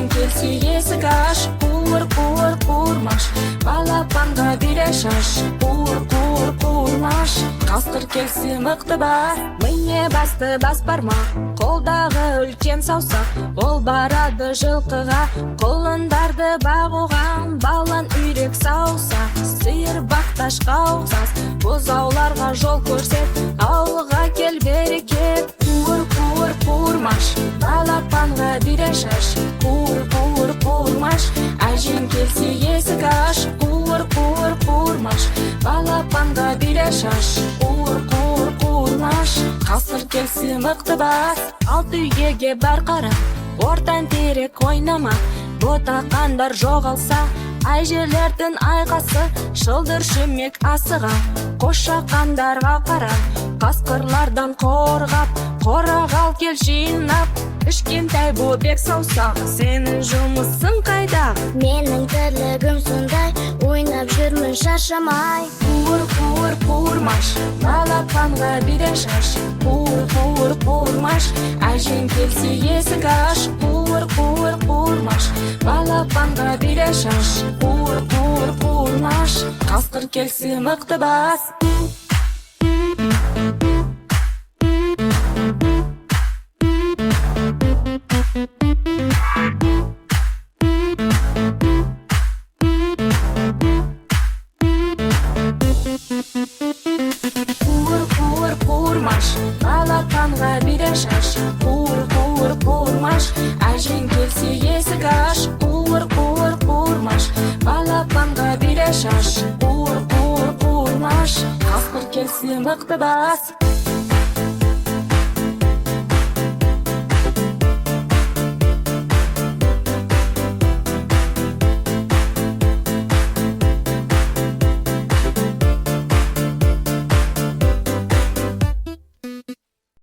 Әжең келсе, есік аш. Қуыр, қуыр, қуырмаш, балапанға бидай шаш. Қуыр, қуыр, қуырмаш, қасқыр келсе, мықты бас. Міне басты бас бармақ, қолдағы үлкен саусақ. Ол барады жылқыға, құлындарды бағуға. Балан, үйрек, саусақ, сиыр бақташқа ұқсас. Бұзауларға жол көрсет, ауылға кел берекет. Қуыр, қуыр, қуырмаш, балапанға бидай шаш. Қуыр, қуыр, қуырмаш, әжең келсе, есік аш. Қуыр, қуыр, қуырмаш, балапанға бидай шаш. Қуыр, қуыр, қуырмаш, қасқыр келсе, мықты бас. Алты үйге бар қара, ортан терек ойнама. Ботақандар жоғалса, әжелердің айқасы. Шылдыр шүмек асыға, қошақандарға қара. Қасқырлардан қорғап, қораға ал кел жинап. Кішкентай бөбек саусақ, сенің жұмысың қайда? Менің тірлігім сондай, ойнап жүрмін шаршамай. Қуыр, қуыр, қуырмаш, балапанға бидай шаш. Қуыр, қуыр, қуырмаш, әжең келсе, есік аш. Қуыр, қуыр, қуырмаш, балапанға бидай шаш. Қуыр, қуыр, қуырмаш, қасқыр келсе, мықты бас. Қуыр, қуыр, қуырмаш, балапанға бидай шаш. Қуыр, қуыр, қуырмаш, әжең келсе, есік аш. Қуыр, қуыр, қуырмаш, балапанға бидай шаш. Қуыр, қуыр, қуырмаш, қасқыр келсе, мықты бас.